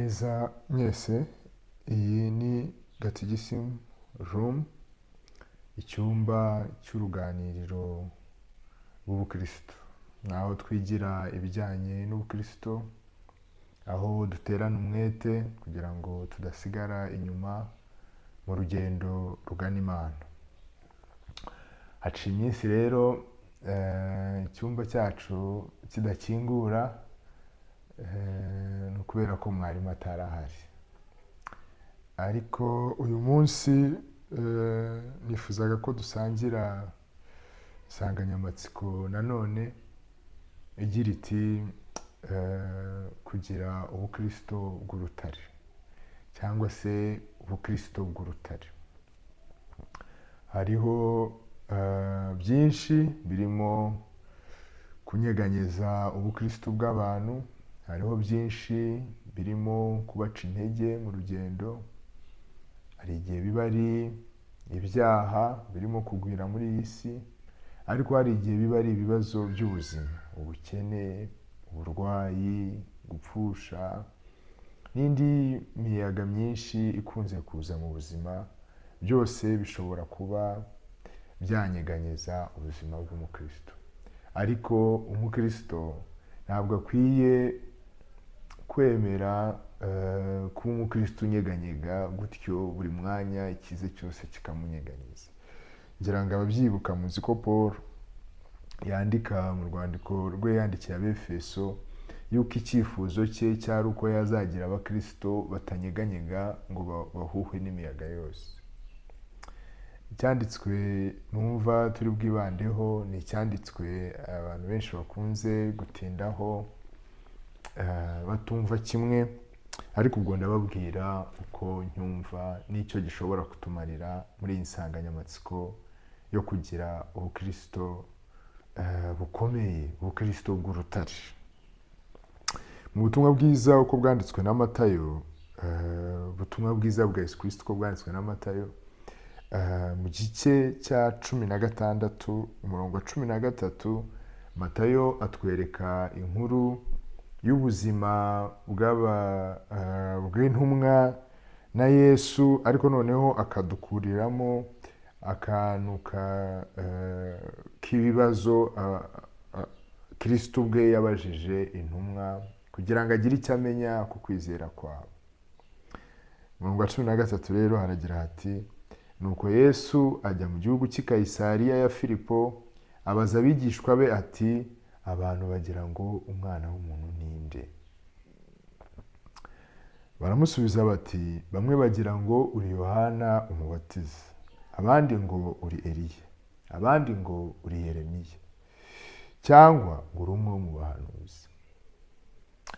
Neza mwese, iyi ni Gatigisimu room, icyumba cy'uruganiriro rw'ubukristo, ni aho twigira ibijyanye n'ubukristo, aho duterana umwete kugira ngo tudasigara inyuma mu rugendo rugana Imana. Haciye iminsi rero icyumba cyacu kidakingura, ni ukubera ko mwarimu atari ahari, ariko uyu munsi nifuzaga ko dusangira insanganyamatsiko nanone igira iti kugira ubukristo bw'urutare cyangwa se ubukristo bw'urutare. Hariho byinshi birimo kunyeganyeza ubukristo bw'abantu, hariho byinshi birimo kubaca intege mu rugendo, hari igihe biba ari ibyaha birimo kugwira muri iyi si, ariko hari igihe biba ari ibibazo by'ubuzima, ubukene, uburwayi, gupfusha n'indi miyaga myinshi ikunze kuza mu buzima, byose bishobora kuba byanyeganyeza ubuzima bw'umukristo. Ariko umukristo ntabwo akwiye kwemera kuba umukristo unyeganyega gutyo buri mwanya ikize cyose kikamunyeganyeza. Ngira ngo ababyibuka muzi ko Paul yandika mu rwandiko rwe yandikiye Abefeso yuko icyifuzo cye cyari uko yazagira abakristo batanyeganyega ngo bahuhwe n'imiyaga yose. Icyanditswe numva turi bwibandeho ni icyanditswe abantu benshi bakunze gutindaho, batumva kimwe, ariko ubwo ndababwira uko nyumva n'icyo gishobora kutumarira muri iyi nsanganyamatsiko yo kugira ubukristo bukomeye, ubukristo bw'urutare. Mu butumwa bwiza uko bwanditswe na Matayo, ubutumwa bwiza bwa Yesu Kristo uko bwanditswe na Matayo, mu gice cya 16, umurongo wa 13, Matayo atwereka inkuru y'ubuzima bw'intumwa na Yesu, ariko noneho akadukuriramo akantu k'ibibazo Kristo ubwe yabajije intumwa kugira ngo agire icyo amenya ku kwizera kwabo. Umurongo wa 13 rero haragira hati: "Nuko Yesu ajya mu gihugu cy'i Kayisariya ya Filipo, abaza abigishwa be ati: 'Abantu bagira ngo Umwana w'umuntu ni nde?' Baramusubiza bati: 'Bamwe bagira ngo uri Yohana Umubatiza, abandi ngo uri Eliya, abandi ngo uri Yeremiya, cyangwa ngo uri umwe wo mu bahanuzi.'"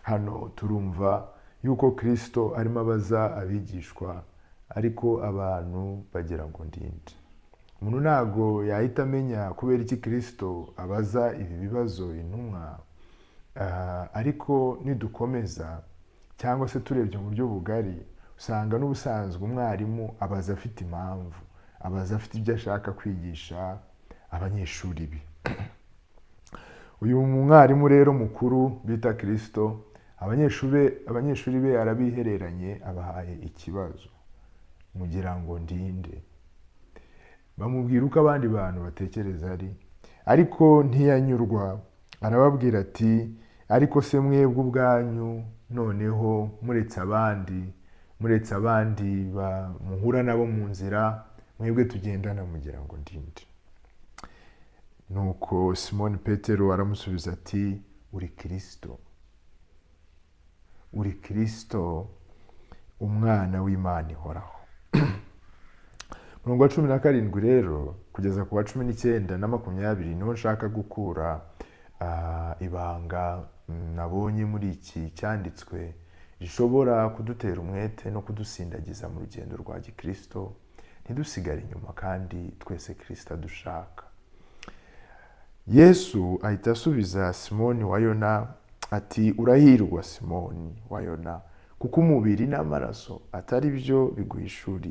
Hano turumva yuko Kirisito arimo abaza abigishwa: "Ariko abantu bagira ngo ndi nde?" Umuntu ntabwo yahita amenya kubera iki Kirisito abaza ibi bibazo intumwa, ariko nidukomeza cyangwa se turebye mu buryo bugari, usanga n'ubusanzwe umwarimu abaza afite impamvu, abaza afite ibyo ashaka kwigisha abanyeshuri be. Uyu mwarimu rero mukuru bita Kirisito, abanyeshuri be arabihereranye, abahaye ikibazo: "Mugira ngo ndi nde?" Bamubwira uko abandi bantu batekereza ari, ariko ntiyanyurwa, arababwira ati: "Ariko se mwebwe ubwanyu noneho, muretse abandi muhura nabo mu nzira, mwebwe tugendana, mugira ngo ndi nde?" Nuko Simoni Petero aramusubiza ati: "Uri Kirisito, uri Kirisito, Umwana w'Imana ihoraho." Umurongo wa 17 rero kugeza ku wa 19 na 20 niho nshaka gukura ibanga nabonye muri iki cyanditswe rishobora kudutera umwete no kudusindagiza mu rugendo rwa gikristo, ntidusigare inyuma kandi twese Kirisito adushaka. Yesu ahita asubiza Simoni wa Yona ati: "Urahirwa, Simoni wa Yona, kuko umubiri n'amaraso atari byo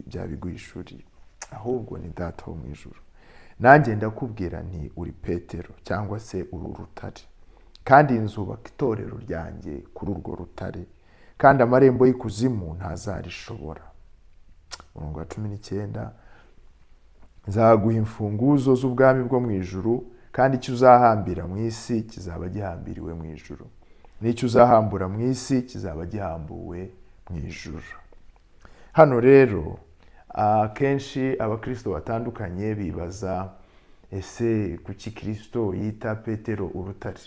byabiguhishuriye, ahubwo ni Data wo mu ijuru. Nanjye ndakubwira nti uri Petero, cyangwa se uri urutare, kandi nzubaka itorero ryanjye kuri urwo rutare, kandi amarembo y'ikuzimu ntazarishobora. Umurongo wa 19: "Nzaguha imfunguzo z'ubwami bwo mu ijuru, kandi icyo uzahambira mu isi kizaba gihambiriwe mu ijuru, n'icyo uzahambura mu isi kizaba gihambuwe mu ijuru." Hano rero akenshi abakirisito batandukanye bibaza: ese kuki Kirisito yita Petero urutare?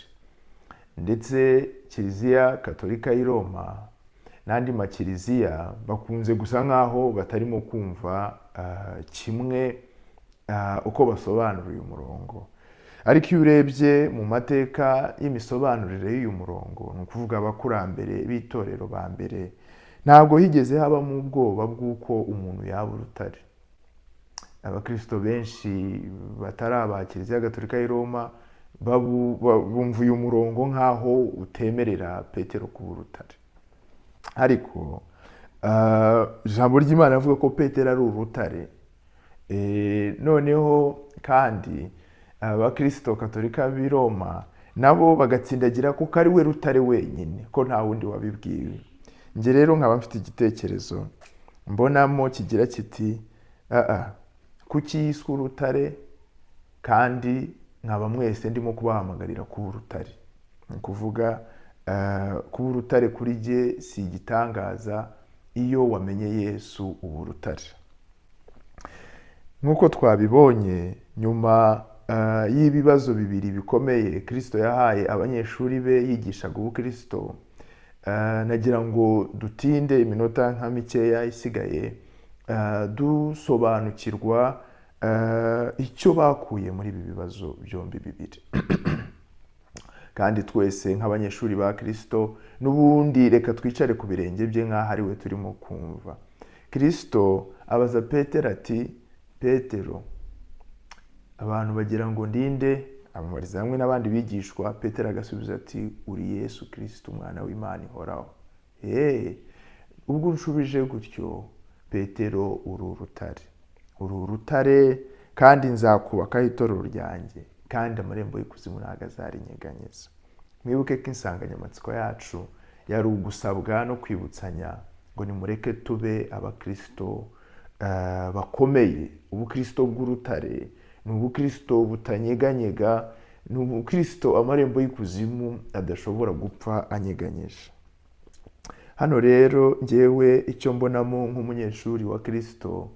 Ndetse Kiliziya Katolika y'i Roma n'andi makiliziya bakunze gusa nk'aho batarimo kumva kimwe uko basobanura uyu murongo. Ariko iyo urebye mu mateka y'imisobanurire y'uyu murongo, ni ukuvuga abakurambere b'itorero ba mbere, ntabwo higeze habamo ubwoba bw'uko umuntu yaba urutare. Abakirisito benshi batari aba Kiliziya Gatolika y'i Roma bumva uyu murongo nk'aho utemerera Petero kuba urutare. Ariko ijambo ry'Imana rivuga ko Petero ari urutare. Noneho kandi abakirisito Katolika b'i Roma nabo bagatsindagira ko ari we rutare wenyine, ko nta wundi wabibwiwe. Njye rero nkaba mfite igitekerezo mbonamo kigira kiti: aa, kuki yiswe urutare kandi nkaba mwese ndimo kubahamagarira kuba urutare? Ni ukuvuga, kuba urutare kuri jye si igitangaza. Iyo wamenye Yesu uba urutare. Nk'uko twabibonye, nyuma y'ibibazo bibiri bikomeye Kirisito yahaye abanyeshuri be yigishaga ubukirisito, nagira ngo dutinde iminota nka mikeya isigaye dusobanukirwa icyo bakuye muri ibi bibazo byombi bibiri. Kandi twese nk'abanyeshuri ba Kirisito n'ubundi, reka twicare ku birenge bye nk'aho ari we turimo kumva. Kirisito abaza Petero ati: "Petero, abantu bagira ngo ndinde?" Amubariza hamwe n'abandi bigishwa. Petero agasubiza ati: "Uri Yesu Kirisito, umwana w'Imana ihoraho." Eee, ubwo unshubije gutyo, Petero, uri urutare, uri urutare, kandi nzakubakaho itorero ryanjye, kandi amarembo y'ikuzimu ntabwo azarinyeganyeza. Mwibuke ko insanganyamatsiko yacu yari ugusabwa no kwibutsanya ngo nimureke tube abakirisito bakomeye. Ubukirisito bw'urutare ni ubukirisito butanyeganyega, ni ubukirisito amarembo y'ikuzimu adashobora gupfa anyeganyeje. Hano rero ngewe icyo mbonamo nk'umunyeshuri wa Kirisito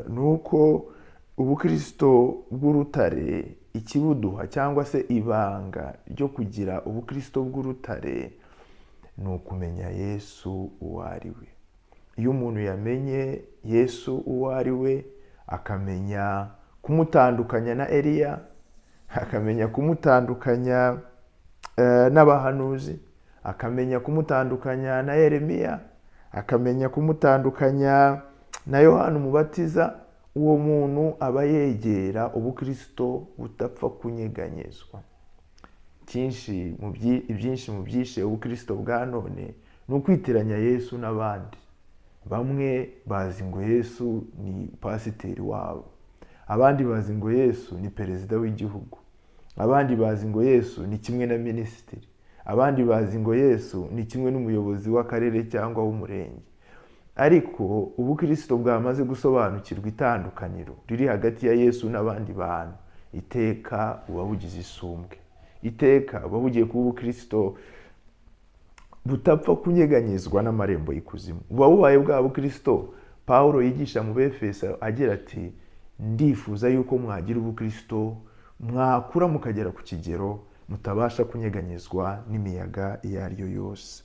ni uko ubukirisito bw'urutare, ikibuduha cyangwa se ibanga ryo kugira ubukirisito bw'urutare, ni ukumenya Yesu uwo ari we. Iyo umuntu yamenye Yesu uwo ari we, akamenya kumutandukanya na Eliya, akamenya kumutandukanya n'abahanuzi, akamenya kumutandukanya na Yeremiya, akamenya kumutandukanya na Yohana Umubatiza, uwo muntu aba yegera ubukirisito budapfa kunyeganyezwa. Ibyinshi mu byishe ubukirisito bwa none ni ukwitiranya Yesu n'abandi. Bamwe bazi ngo Yesu ni pasiteri wabo, abandi bazi ngo Yesu ni perezida w'igihugu, abandi bazi ngo Yesu ni kimwe na minisitiri, abandi bazi ngo Yesu ni kimwe n'umuyobozi w'akarere cyangwa w'umurenge. Ariko ubukirisito bwamaze gusobanukirwa itandukaniro riri hagati ya Yesu n'abandi bantu, iteka buba bugize isumbwe, iteka buba bugiye kuba ubukirisito butapfa kunyeganyezwa n'amarembo y'ikuzimu. Buba bubaye bwa bukirisito Pawulo yigisha mu Befeso agira ati: "Ndifuza yuko mwagira ubukirisito, mwakura mukagera ku kigero mutabasha kunyeganyezwa n'imiyaga iyo ari yo yose."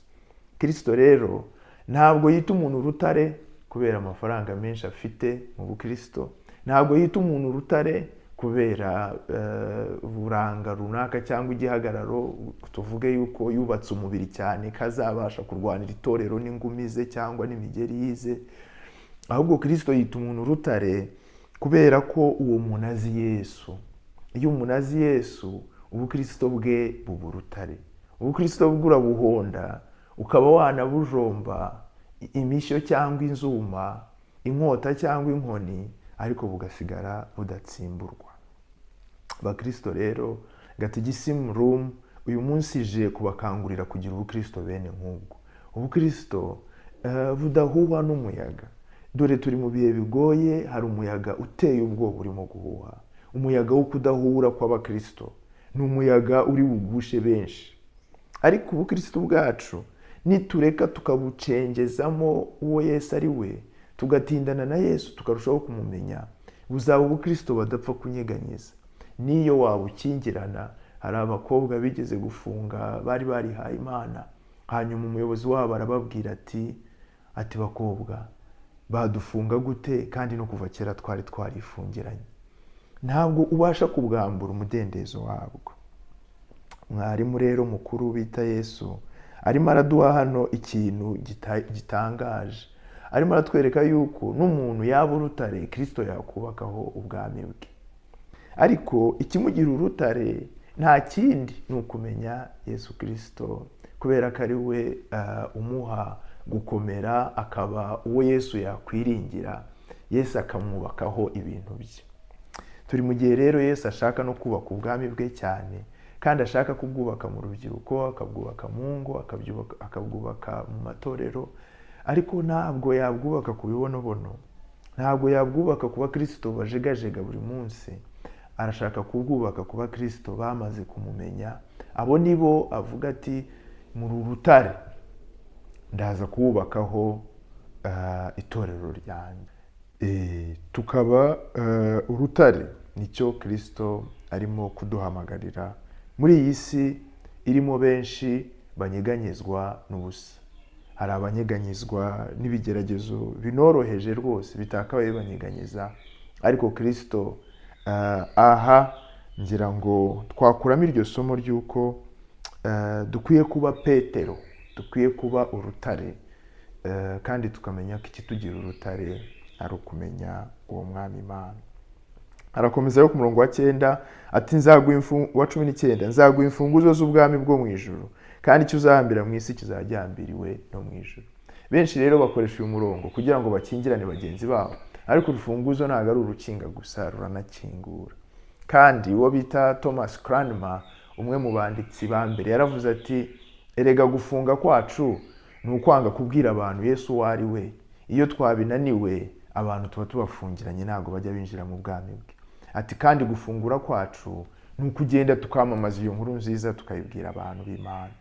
Kirisito rero ntabwo yita umuntu urutare kubera amafaranga menshi afite mu bukirisito, ntabwo yita umuntu urutare kubera uburanga runaka cyangwa igihagararo, tuvuge yuko yubatse umubiri cyane kazabasha kurwanira itorero n'ingumi ze cyangwa n'imigeri yize. Ahubwo Kirisito yita umuntu urutare kubera ko uwo muntu azi Yesu. Iyo umuntu azi Yesu, ubukirisito bwe buba urutare. Ubukirisito bwe urabuhonda, ukaba wanabujomba imishyo cyangwa inzuma, inkota cyangwa inkoni, ariko bugasigara budatsimburwa. Abakirisito rero, Gatigisimu Room uyu munsi ije kubakangurira kugira ubukirisito bene nk'ubwo. Ubukristo budahuhwa n'umuyaga. Dore turi mu bihe bigoye, hari umuyaga uteye ubwoba urimo guhuha, umuyaga wo kudahura kw'abakristo. Ni umuyaga uri bugushe benshi, ariko ubukristo bwacu nitureka tukabucengezamo uwo Yesu ari we, tugatindana na Yesu, tukarushaho kumumenya, buzaba ubukristo badapfa kunyeganyiza n'iyo wabukingirana. Hari abakobwa bigeze gufunga, bari barihaye Imana, hanyuma umuyobozi wabo arababwira ati: "Bakobwa, badufunga gute kandi no kuva kera twari twarifungiranye?" Ntabwo ubasha kubwambura umudendezo wabwo. Mwarimu rero mukuru bita Yesu arimo araduha hano ikintu gitangaje. Arimo aratwereka yuko n'umuntu yaba urutare, Kirisito yakubakaho ubwami bwe. Ariko ikimugira urutare nta kindi, ni ukumenya Yesu Kirisito, kubera ko ari we umuha gukomera, akaba uwo Yesu yakwiringira, Yesu akamwubakaho ibintu bye. Turi mu gihe rero Yesu ashaka no kubaka ubwami bwe cyane, kandi ashaka kubwubaka mu rubyiruko, akabwubaka mu ngo, akabwubaka mu matorero. Ariko ntabwo yabwubaka ku bibonobono, ntabwo yabwubaka ku bakristo bajegajega buri munsi. Arashaka kubwubaka ku bakristo bamaze kumumenya. Abo ni bo avuga ati: "Muri urutare, ndaza kuwubakaho itorero ryanjye." Tukaba urutare, nicyo Kirisito arimo kuduhamagarira muri iyi si irimo benshi banyeganyezwa n'ubusa. Hari abanyeganyezwa n'ibigeragezo binoroheje rwose bitakabaye bibanyeganyeza, ariko Kirisito aha ngira ngo twakuramo iryo somo ry'uko dukwiye kuba Petero, dukwiye kuba urutare, kandi tukamenya ko ikitugira urutare ari ukumenya uwo Mwami Imana. Arakomeza rero ku murongo wa 9 ati wa 19: "Nzaguha imfunguzo z'ubwami bwo mu ijuru, kandi icyo uzahambira mu isi kizajyambiriwe no mu ijuru." Benshi rero bakoresha uyu murongo kugira ngo bakingirane bagenzi babo, ariko urufunguzo ntabwo ari urukinga gusa, ruranakingura. Kandi uwo bita Thomas Cranmer, umwe mu banditsi ba mbere, yaravuze ati: "Erega gufunga kwacu ni ukwanga kubwira abantu Yesu uwo ari we. Iyo twabinaniwe, abantu tuba tubafungiranye, ntabwo bajya binjira mu bwami bwe." Ati: "Kandi gufungura kwacu ni ukugenda tukamamaza iyo nkuru nziza, tukayibwira abantu b'Imana."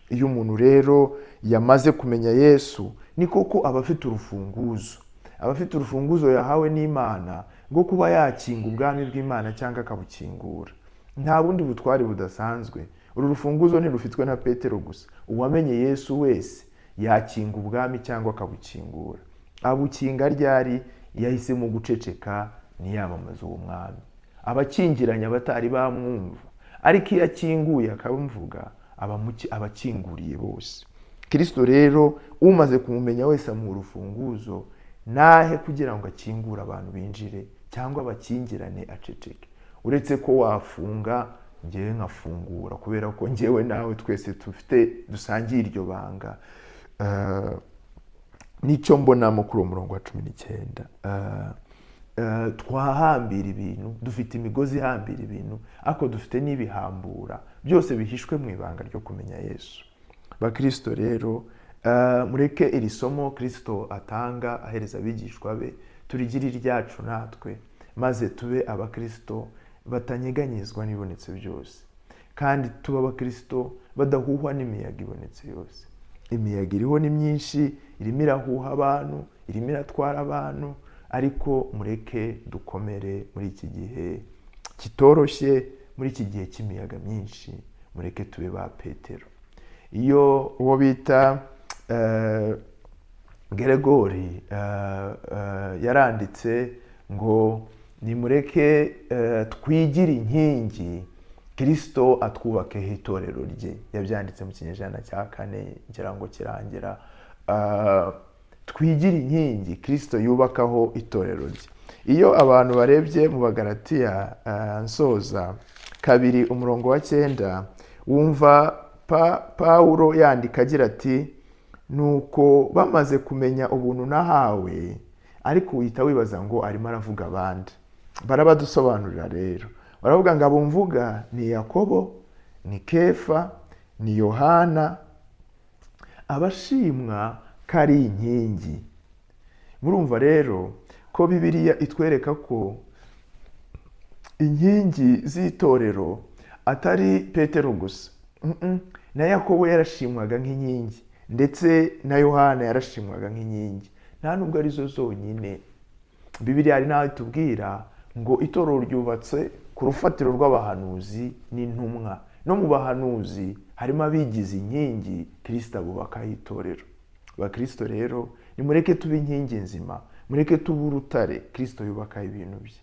Iyo umuntu rero yamaze kumenya Yesu, ni koko aba afite urufunguzo, aba afite urufunguzo yahawe n'Imana rwo kuba yakinga ubwami bw'Imana cyangwa akabukingura. Nta bundi butware budasanzwe. Uru rufunguzo ntirufitwe na Petero gusa. Uwamenye Yesu wese yakinga ubwami cyangwa akabukingura. Abukinga ryari? Yahisemo guceceka, ntiyamamaze uwo mwami, abakingiranye abatari bamwumva. Ariko iyo akinguye akamvuga, aba akinguriye bose. Kirisito rero, umaze kumumenya wese amuha urufunguzo nahe kugira ngo akingure abantu binjire, cyangwa bakingirane aceceke. Uretse ko wafunga, ngewe nkafungura, kubera ko ngewe nawe twese dufite, dusangiye iryo banga. Nicyo mbonamo kuri uwo murongo wa 19. Twahambira ibintu, dufite imigozi ihambira ibintu, ariko dufite n'ibihambura. Byose bihishwe mu ibanga ryo kumenya Yesu. Bakristo rero, mureke iri somo Kirisito atanga ahereza abigishwa be turigire iryacu natwe, maze tube abakristo batanyeganyezwa n'ibibonetse byose, kandi tube abakristo badahuhwa n'imiyaga ibonetse yose. Imiyaga iriho ni myinshi, irimo irahuha abantu, irimo iratwara abantu, ariko mureke dukomere muri iki gihe kitoroshye, muri iki gihe cy'imiyaga myinshi. Mureke tube ba Petero. Iyo uwo bita Geregori yaranditse ngo: "Nimureke twigire inkingi, Kirisito atwubakeho itorero rye." Yabyanditse mu kinyejana cya kane ngira ngo kirangira. Twigire inkingi Kirisito yubakaho itorero rye. Iyo abantu barebye mu Bagaratiya, nsoza, 2 umurongo wa 9, wumva Pawulo yandika agira ati: "Nuko bamaze kumenya ubuntu nahawe." Ariko uhita wibaza ngo arimo aravuga abandi? Barabadusobanurira rero, baravuga ngo: "Abo mvuga ni Yakobo, ni Kefa, ni Yohana." Aba ashimwa ko ari inkingi. Murumva rero ko Bibiliya itwereka ko inkingi z'itorero atari Petero gusa. Na Yakobo yarashimwaga nk'inkingi, ndetse na Yohana yarashimwaga nk'inkingi. Nta nubwo arizo zonyine. Bibiliya hari n'aho itubwira ngo itorero ryubatse ku rufatiro rw'abahanuzi n'intumwa. No mu bahanuzi harimo abigize inkingi Kirisito abubakaho itorero. Bakristo rero, nimureke tube inkingi nzima, mureke tube urutare Kirisito yubakaho ibintu bye.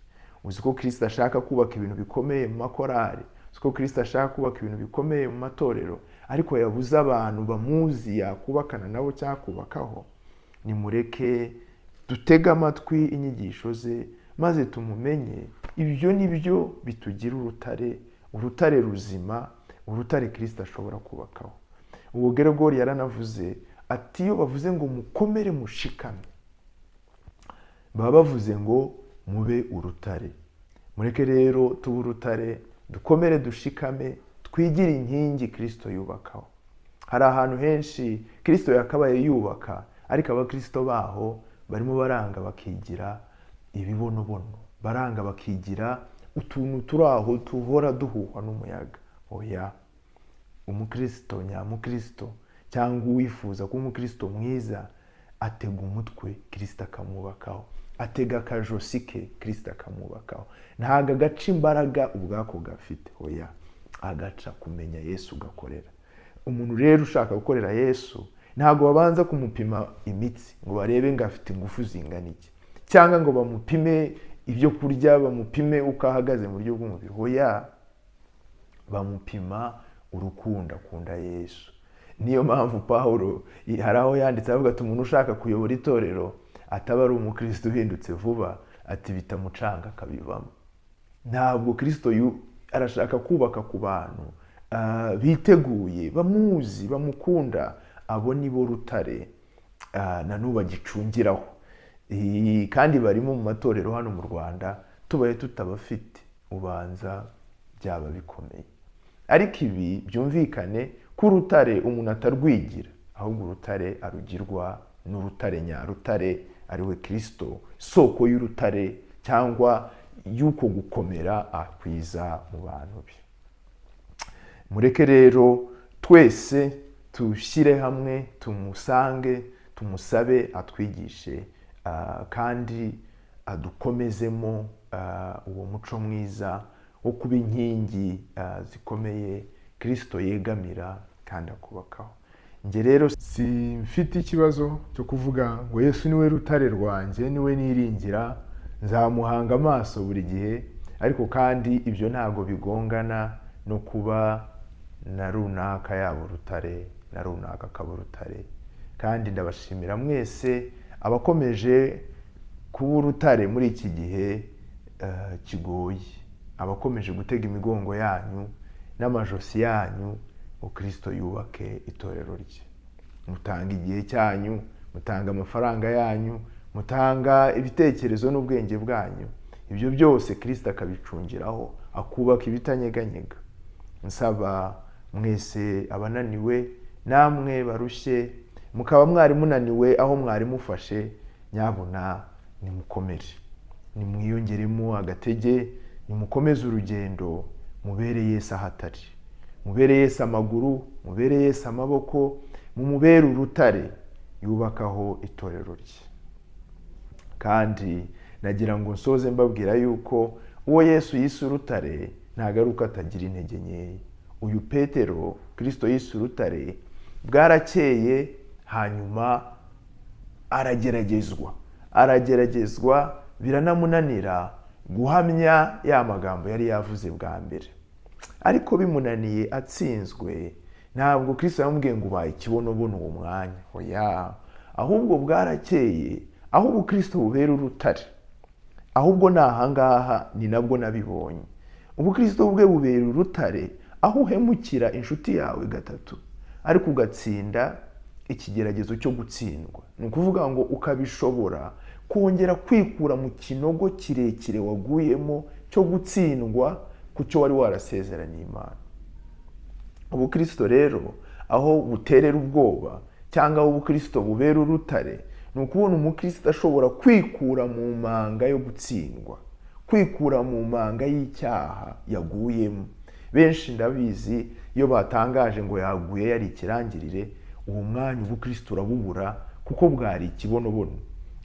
Uzi ko Kirisito ashaka kubaka ibintu bikomeye mu makorari, uzi ko Kirisito ashaka kubaka ibintu bikomeye mu matorero, ariko yabuze abantu bamuzi yakubakana nabo cyangwa kubakaho. Nimureke dutege amatwi inyigisho ze maze tumumenye. Ibyo ni byo bitugira urutare, urutare ruzima, urutare Kirisito ashobora kubakaho. Uwo Geregori yaranavuze ati: "Iyo bavuze ngo mukomere mushikame, baba bavuze ngo mube urutare." Mureke rero tube urutare, dukomere dushikame, twigire inkingi Kirisito yubakaho. Hari ahantu henshi Kirisito yakabaye yubaka, ariko abakirisito baho barimo baranga bakigira ibibonobono, baranga bakigira utuntu turi aho tuhora duhuhwa n'umuyaga. Oya, umukirisito nyamukirisito cyangwa uwifuza kuba umukirisito mwiza atega umutwe, Kirisito akamwubakaho, atega akajosi ke, Kirisito akamwubakaho. Ntabwo agaca imbaraga ubwako gafite, oya, agaca kumenya Yesu ugakorera. Umuntu rero ushaka gukorera Yesu, ntabwo babanza kumupima imitsi ngo barebe ngo afite ingufu zingana iki, cyangwa ngo bamupime ibyo kurya, bamupime uko ahagaze mu buryo bw'umubiri. Oya, bamupima urukundo akunda Yesu. Niyo mpamvu Pawulo hari aho yanditse avuga ati: "Umuntu ushaka kuyobora itorero ataba ari umukristo uhindutse vuba," ati "bitamucanga akabivamo." Ntabwo Kirisito arashaka kubaka ku bantu biteguye, bamuzi, bamukunda. Abo ni bo rutare na n'ubu agicungiraho. Kandi barimo mu matorero hano mu Rwanda. Tubaye tutabafite, ubanza byaba bikomeye. Ariko ibi byumvikane ko urutare umuntu atarwigira, ahubwo urutare arugirwa n'urutare nyarutare, ariwe Kirisito, soko y'urutare cyangwa y'uko gukomera akwiza mu bantu be. Mureke rero twese tushyire hamwe, tumusange, tumusabe atwigishe, kandi adukomezemo uwo muco mwiza wo kuba inkingi zikomeye Kirisito yegamira kandi akubakaho. Njye rero simfite ikibazo cyo kuvuga ngo Yesu niwe rutare rwanjye, niwe niringira, nzamuhanga amaso buri gihe. Ariko kandi ibyo ntabwo bigongana no kuba na runaka yaba urutare, na runaka akaba urutare. Kandi ndabashimira mwese abakomeje kuba urutare muri iki gihe kigoye, abakomeje gutega imigongo yanyu n'amajosi yanyu ngo Kirisito yubake itorero rye. Mutanga igihe cyanyu, mutanga amafaranga yanyu, mutanga ibitekerezo n'ubwenge bwanyu. Ibyo byose Kirisito akabicungiraho, akubaka ibitanyeganyega. Nsaba mwese abananiwe namwe barushye, mukaba mwari munaniwe aho mwari mufashe, nyabuna nimukomere, nimwiyongeremo agatege, nimukomeze urugendo, mubere Yesu ahatari, mubere Yesu amaguru, mubere Yesu amaboko, mumubere urutare yubakaho itorero rye. Kandi nagira ngo nsoze mbabwira yuko uwo Yesu yise urutare ntabwo ari uko atagira intege nkeya. Uyu Petero Kirisito yise urutare, bwarakeye hanyuma arageragezwa, arageragezwa, biranamunanira guhamya ya magambo yari yavuze bwa mbere. Ariko bimunaniye, atsinzwe, ntabwo Kirisito yamubwiye ngo ubaye ikibonobono uwo mwanya. Oya, ahubwo bwarakeye aho ubukristo bubera urutare. Ahubwo ni ahangaha ni nabwo nabibonye: ubukristo bwe bubera urutare aho uhemukira inshuti yawe gatatu, ariko ugatsinda ikigeragezo cyo gutsindwa. Ni ukuvuga ngo ukabishobora kongera kwikura mu kinogo kirekire waguyemo cyo gutsindwa ku cyo wari warasezeraniye Imana. Ubukristo rero aho buterera ubwoba cyangwa aho ubukristo bubera urutare, ni ukubona umukristo ashobora kwikura mu manga yo gutsindwa, kwikura mu manga y'icyaha yaguyemo. Benshi ndabizi iyo batangaje ngo yaguye yari ikirangirire, uwo mwanya ubukristo urabubura kuko bwari ikibonobono.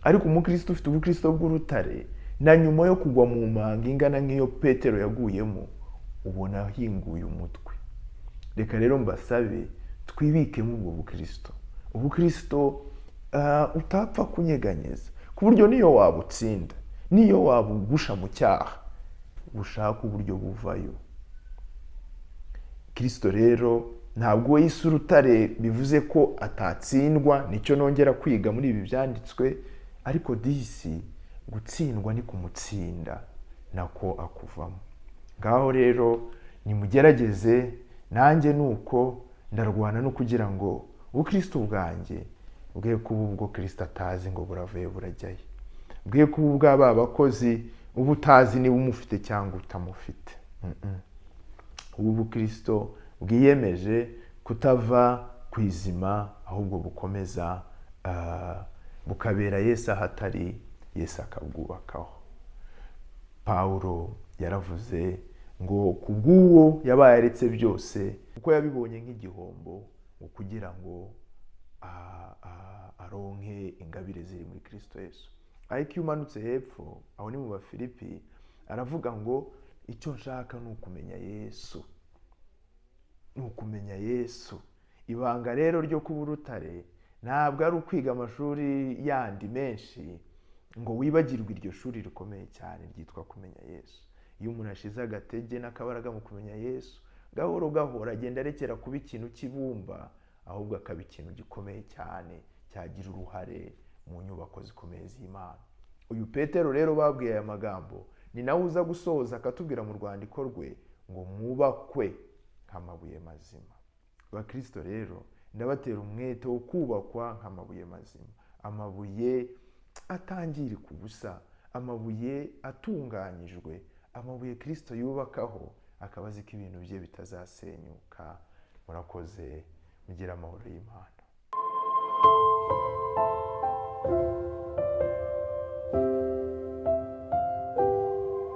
Ariko umukristo ufite ubukristo bw'urutare, na nyuma yo kugwa mu manga ingana nk'iyo Petero yaguyemo, ubona ahinguye umutwe. Reka rero mbasabe twibikemo ubwo bukristo, ubukristo utapfa kunyeganyeza, ku buryo niyo wabutsinda, niyo wabugusha mu cyaha, bushaka uburyo buvayo. Kristo rero ntabwo we yise urutare bivuze ko atatsindwa, nicyo nongera kwiga muri ibi byanditswe, ariko disi gutsindwa ni kumutsinda nako akuvamo. Ngaho rero nimugerageze, nanjye nuko ndarwana no kugira ngo ubukristo bwanjye bwe kuba ubwo Kristo atazi ngo buravuye burajyayo, bwe kuba ubwa ba bakozi uba utazi niba umufite cyangwa utamufite. Ubu bukristo bwiyemeje kutava ku izima, ahubwo bukomeza bukabera Yesu ahatari, Yesu akabwubakaho. Pawulo yaravuze ngo kubw'uwo yabaye aretse byose, kuko yabibonye nk'igihombo, ngo kugira ngo aronke ingabire ziri muri Kristo Yesu. Ariko iyo umanutse hepfo aho ni mu Bafilipi, aravuga ngo icyo nshaka ni ukumenya Yesu, ni ukumenya Yesu. Ibanga rero ryo kuba urutare ntabwo ari ukwiga amashuri yandi menshi ngo wibagirwe iryo shuri rikomeye cyane ryitwa kumenya Yesu. Iyo umuntu ashize agatege n'akabaraga mu kumenya Yesu, gahoro gahoro agenda arekera kuba ikintu cy'ibumba, ahubwo akaba ikintu gikomeye cyane cyagira uruhare mu nyubako zikomeye z'Imana. Uyu Petero rero babwiye aya magambo, ni nawe uza gusoza akatubwira mu rwandiko rwe ngo mwubakwe nk'amabuye mazima. Bakristo rero ndabatera umwete wo kubakwa nk'amabuye mazima, amabuye atangirika ubusa, amabuye atunganyijwe, amabuye Kristo yubakaho akaba azi ko ibintu bye bitazasenyuka. Murakoze, mugire amahoro y'Imana.